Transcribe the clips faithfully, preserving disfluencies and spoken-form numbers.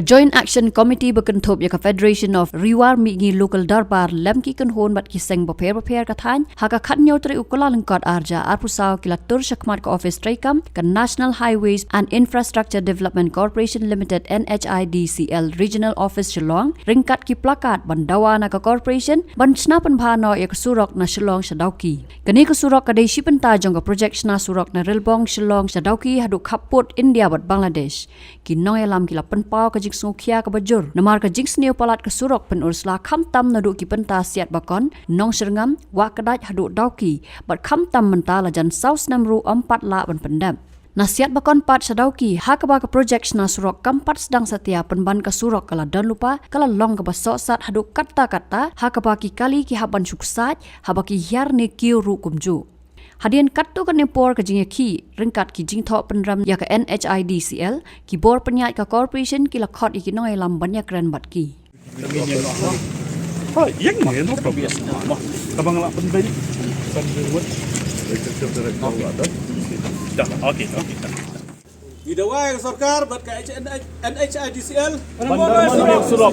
Joint Action Committee ba kynthup ïa ka Federation of Ri War Mihngi Local Dorbar lem ki kynhun bad ki seng bapher bapher ka thaiñ, ha ka khathynñiew tarik u Kyllalyngkot arhajar arphew saw ki la tur shakhmat ka office treikam ka National Highways and Infrastructure Development Corporation Limited, N H I D C L, Regional Office Shillong, ryngkat ki placard ban dawa na ka corporation ban shna pynbha noh ïa ka surok na Shillong sha Dawki. Kane ka surok ka dei shi bynta jong ka projek shna surok na Rilbong Shillong sha Dawki haduh khappud India bad Bangladesh. Ki nongïalam ki la pynpaw ka jingsngewkhia kaba jur namar ka jingsniew palat ka surok pynurslai khamtam naduh ki bynta Siatbakon, Nongshyrngam, Wahkdait haduh Dawki, bad khamtam mynta la jan saw snem ruh ym pat lah ban pyndep. Na Siatbakon pat sha Dawki, ha kaba ka projek shna surok kam pat sdang satia pynban ka surok ka la don lypa, ka la long kaba sohsat haduh katta katta, ha kaba ki kali ki hap ban shu ksaid haba ki hiar ne kiew ruh kumjuh. Hadien katto katne por ka jingïakhih ryngkat ki jingthoh pynrem ïa ka N H I D C L, ki bor pynïaid ka corporation ki la khot ïa ki nongïalam ban ïakren bad ki. Ha, ïeng ma, no problem. Ka bang la pynbeit. Dah, okey, okey. Dah. Ngi dawa ïa ka sorkar bad ka H N H, N H I D C L. Ban dawa ïa ka surok.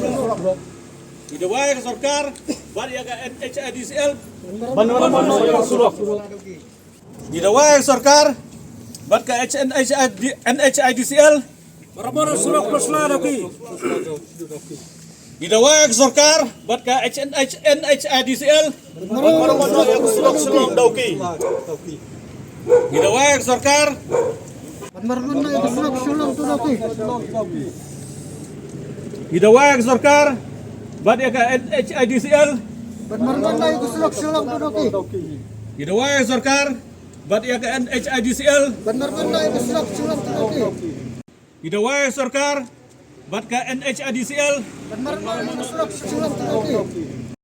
Ngi dawa ïa ka sorkar bad ïa ka N H I D C L. Ban dawa ïa ka surok. Ngi dawa ïa ka sorkar bad ka H N H I D, N H I D C L. Ban dawa ïa ka surok Pynursla Dawki. Ngi dawa ïa ka sorkar bad ka H N H, N H I D C L. Ban dawa ïa ka surok Shillong Dawki. Ngi dawa ïa ka sorkar. Ban dawa ïa ka surok Shillong to Dawki. Ngi dawa ïa ka sorkar bad ïa ka N H I D C L. Ban dawa ïa ka surok Shillong to Dawki. Ngi dawa ïa ka sorkar bad ïa ka N H I D C L. Ban dawa ïa ka surok Shillong to Dawki. Ngi dawa ïa ka sorkar bad ka N H I D C L. Ban dawa ïa ka surok Shillong to Dawki.